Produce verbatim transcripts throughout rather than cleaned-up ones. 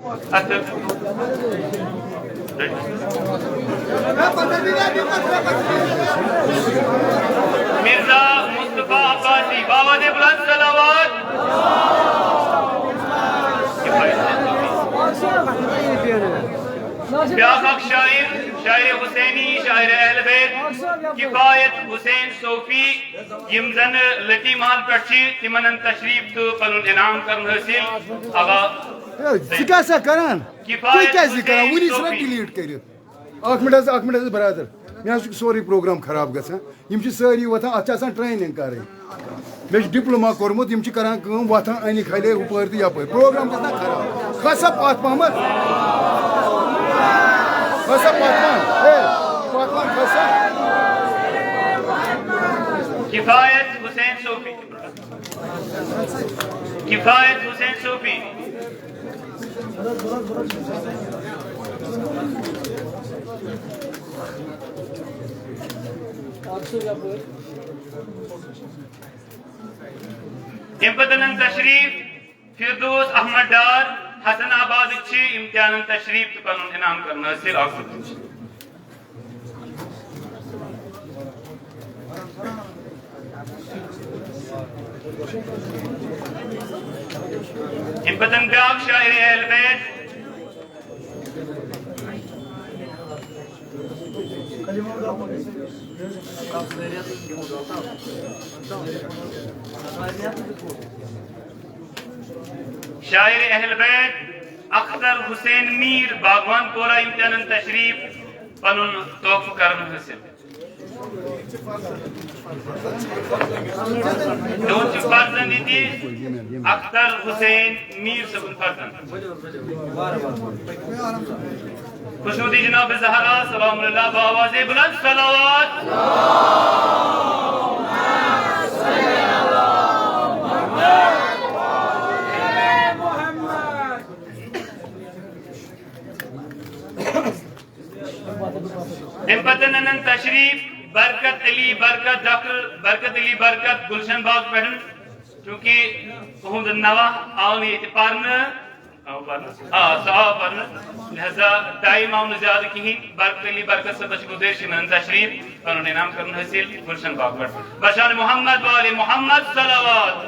اَتھٕ۔ مرزا مصطفیٰ عباسی، بآواز بلند صلوات۔ بیاکھ اکھ شاعر، شاعر حسینی، شاعر اہل بیت، کفایت حسین صوفی، یم زن لٹی محل پٮ۪ٹھ چھِ، تِمن ہن تشریف تہٕ پنُن انعام کرُن حٲصِل۔ اوا۔ ہے، ژٕ کیٛاہ سا کران؟ تُہۍ کفایت کیٛازِ یہِ کران؟ حسین وُنی ژھٕنان صوفی۔ Delete کٔرِتھ۔ اکھ منٹ حظ، اکھ منٹ حظ، برادر۔ مےٚ حظ چھُ سورُے پروگرام خراب گژھان۔ یِم چھِ سٲری وۄتھان، اَتھ چھِ آسان training کَرٕنۍ۔ مےٚ چھُ diploma کوٚرمُت، یِم چھِ کران کٲم، وۄتھان اَنہِ کھَلے ہُپٲرۍ تہٕ یَپٲرۍ۔ پروگرام گژھِ نا خراب۔ کھس سا پَتھ پَہمَتھ۔ کھس سا پَتھ پَہَن۔ ہے، پَتھ پَہَن کھس سا۔ کفایت حسین صوفی۔ کفایت حسین صوفی۔ تَمہِ پتہٕ نن تشریف فردوس احمد ڈار، حسن آباد چھِ، یِم تہِ انن تشریف تہٕ پنُن انعام کرن حٲصِل۔ اکھ زٕ۔ تَمہِ پتہٕ بیٛاکھ شاعر اہل بیت۔ شاعر اہل بیت اختر حسین میر باغوان پورہ، یِم تہِ انن تشریف پنُن تحفہٕ کرن حٲصِل۔ تِہُنٛد چھُ فرزند ییٚتہِ اختر حسین میر صٲبُن فرزند۔ خصوصی جناب زہرا سلام اللہ بآواز بلند صلوات۔ تَمہِ پتہٕ ننن تشریف برکت علی برکت، ڈاکٹر برکت علی برکت گلشن باغ پٮ۪ٹھ، چونکہ تُہُنٛد نوحہٕ آو نہٕ ییٚتہِ پرنہٕ، آو پرنہٕ؟ آ، سُہ آو پرنہٕ، لہذا time آو نہٕ زیادٕ کِہیٖنۍ۔ برکت علی برکت صٲبس چھِ گُزٲرِش، یِمن تشریف پنُن انعام کرُن حٲصِل گلشن باغ پٮ۪ٹھ۔ بشان محمد وآل محمد صلوات۔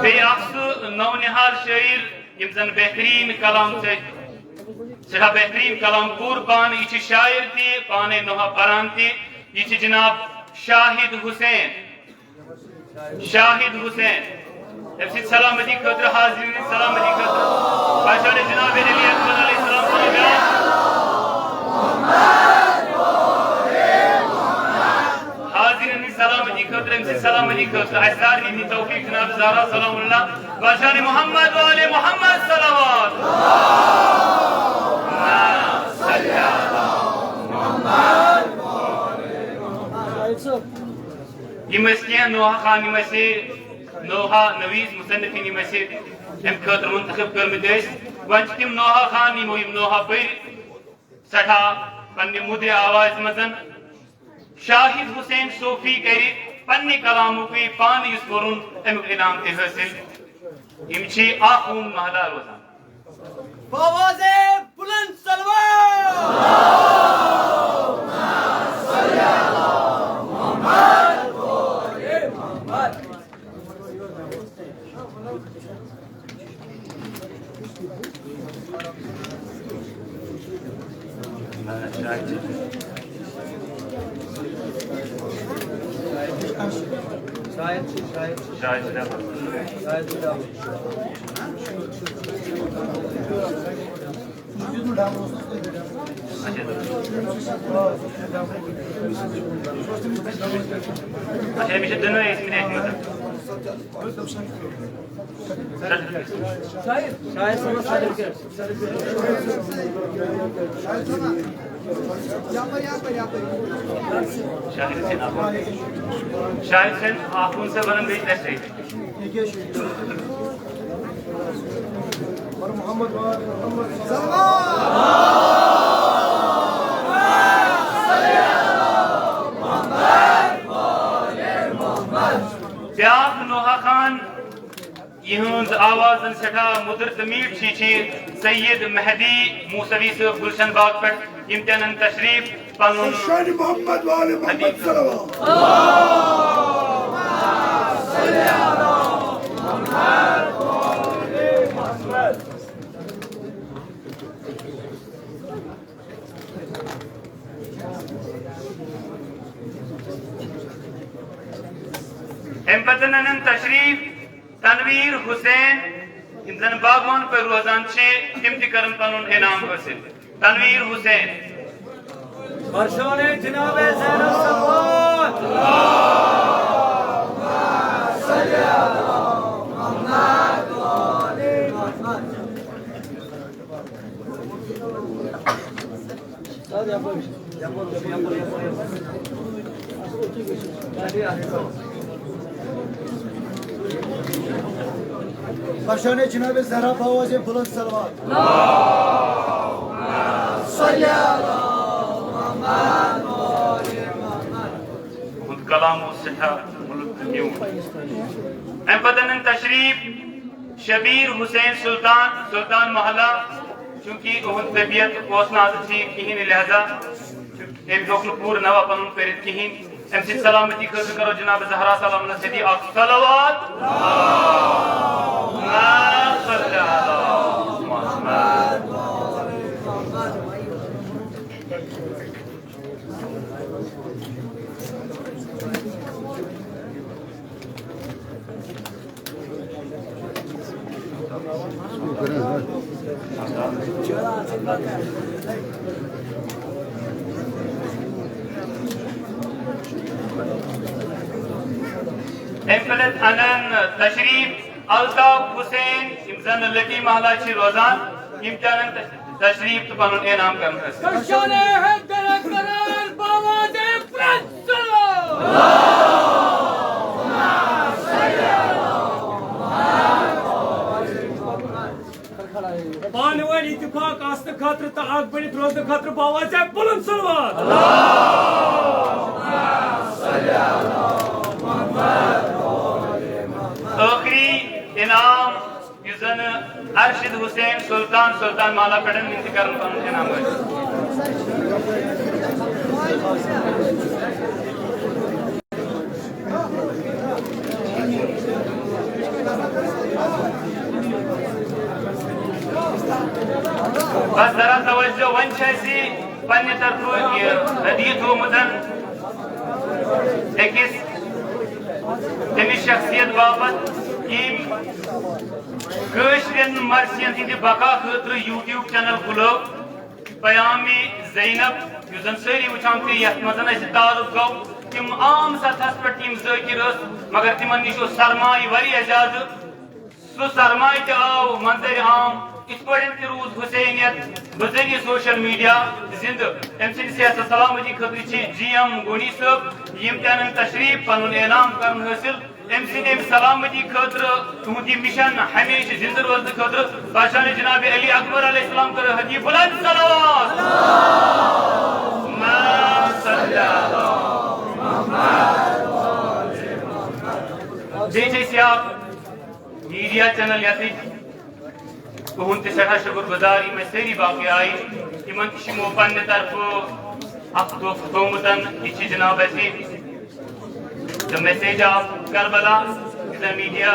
بیٚیہِ اکھ سُہ نو نہال شٲعر، یِم زن بہتریٖن کلام چھِ، سٮ۪ٹھاہ بہتریٖن کلام کوٚر پانہٕ۔ یہِ چھِ شاعر تہِ، پانے نوحہٕ پران تہِ۔ یہِ چھِ جناب شاہد حسین۔ شاہد حسین، أمۍ سٕنٛدِ سلامتی خٲطرٕ، حاضریٖن ہٕنٛدِ سلامتی خٲطرٕ، بچاونہِ جناب علی اکبر علیہ السلام سُنٛد بیان۔ حاضریٖن ہٕنٛدِ سلامتی خٲطرٕ، أمۍ سٕنٛدِ سلامتی خٲطرٕ، اَسہِ سارنٕے دی توفیق جناب زہرا سلام اللہ، بچاونہِ محمد و آل محمد صلوات۔ یِم ٲسۍ کینٛہہ نوحہٕ خوان، یِم اَسہِ نوحہٕ نویٖس مصنفیٖن، یِم اَسہِ اَمہِ خٲطرٕ منتخب کٔرمٕتۍ ٲسۍ۔ وۄنۍ چھِ تِم نوحہٕ خوان، یِمو یِم نوحہٕ پٔرۍ، سٮ۪ٹھاہ پننہِ مٔدرِ آوازِ منٛز۔ شاہد حسین صوفی کرِ پننہِ کلامُکٕے پانہٕ یُس پوٚرُن، اَمیُک انعام تہِ حٲصِل۔ یِم چھِ آخوٗن محلہ روزان۔ بآواز بلند صلوات۔ شاید، شاید، شاید۔ اچھا، أمِس چھِ دۄنوَے ٲسمٕتۍ أتھۍ منٛز۔ شاید صٲبَس certificate۔ شاہد حسین آخوٗن۔ شاہد حسین آخوٗن صٲب وَنان بیٚیہِ ترٛےٚ statement۔ بیاکھ نوحہ خوان، یہنز آواز سٹھا مدر تہٕ میٹھ چھِ، چھِ سید مہدی موسوی صٲب گلشن باغ پٮ۪ٹھ، یِم تہِ انن تشریف پنُن شان محمد وال محمد صلوات۔ امہِ پتہٕ انن تشریف تنویر حسین، یِم زن باغوان پٲٹھۍ روزان چھِ، تِم تہِ کرن پنُن انعام حٲصِل۔ تنویر حسین۔ برشان جناب زین الصفوان۔ برشان جناب زہرا باواز بلند صلوات۔ اُہُنٛد کلام اوس سٮ۪ٹھاہ مُلُک تہٕ میوٗٹھ۔ اَمہِ پتہٕ اَنن تشریف شبیر حسین سلطان، سلطان محلہ، چونکہ اُہُنٛد طبیعت اوس نہٕ آز ٹھیٖک کِہیٖنۍ، لہذا أمۍ ہیوٚک نہٕ پوٗرٕ نوحہ پنُن پٔرِتھ کِہیٖنۍ۔ أمۍ سٕنٛدِ سلامتی خٲطرٕ کرو جناب زہرا سلام سۭتی اکھ صلوات۔ اَمہِ پتہٕ اَنن تشریف الطاف حسین، یِم زن لٹی محلہ چھِ روزان، یِم تہِ اَنن تشریف تہٕ پنُن انعام کرن حٲصِل۔ کشان حیدر اکبر باواز پرنس۔ پانہٕ ؤنۍ اتفاق آسنہٕ خٲطرٕ تہٕ اکھ بٔنِتھ روزنہٕ خٲطرٕ باواز بلند صلوات۔ ٲخری انعام یُس زن ارشد حسین سلطان، سلطان محلہ پٮ۪ٹھ، یِم تہِ کرن پنُن انعام حٲصِل۔ بس ذرا توجہ، وۄنۍ چھِ اَسہِ پننہِ طرفہٕ یہِ ہدیہِ تھوٚومُت أکِس تٔمِس شخصیت باپتھ، ییٚمۍ کٲشرٮ۪ن مرثین ہٕنٛدِ بقا خٲطرٕ YouTube چینل کھُلٲو، پیام زینب، یُس زن سٲری وٕچھان چھِ، یتھ منٛز اَسہِ تعارُف گوٚو، تِم عام سطحس پٮ۪ٹھ یِم ذٲکِر ٲسۍ، مگر تِمن نِش اوس سرمایہِ واریاہ زیادٕ۔ سُہ سرمایہِ تہِ آو منظرِ عام۔ یِتھ پٲٹھۍ تہِ روٗز حسینیت بذریعہ سوشل میڈیا زندٕ۔ أمۍ سٕنٛدِ صحت و سلامتی خٲطرٕ چھِ جی ایم گونی صٲب، یِم تہِ انن تشریف پنُن انعام کرن حٲصِل۔ أمۍ سٕنٛدِ اَمہِ سلامتی خٲطرٕ، تُہُنٛد یہِ مشن ہمیشہِ زندٕ روزنہٕ خٲطرٕ، بادشاہ جناب علی اکبر علیہ السلام کٔر ہدیہِ بلند صلوات۔ بیٚیہِ چھِ أسۍ یہِ اکھ میڈیا چینل یتھ تُہُنٛد تہِ سٮ۪ٹھاہ شُکُر گُزار، یِم اَسہِ سٲری باقٕے آیہِ، تِمن تہِ چھِ یِمو پننہِ طرفہٕ اکھ تحفہٕ تھوٚومُت، یہِ چھِ جناب اَسہِ the message of کربلا، یُس زن میڈیا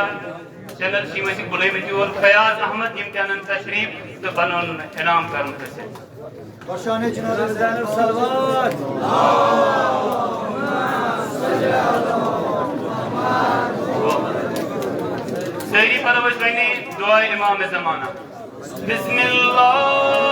چینل چھِ، یِم ٲسۍ غلٲمت یور فیاض احمد، یِم تہِ انن تشریف تہٕ پنُن انعام کرن حٲصِل۔ برشان جناب زین الصلوات۔ سٲری پرو أسۍ وۄنۍ دعاے امام زمانہ۔ بسم اللہ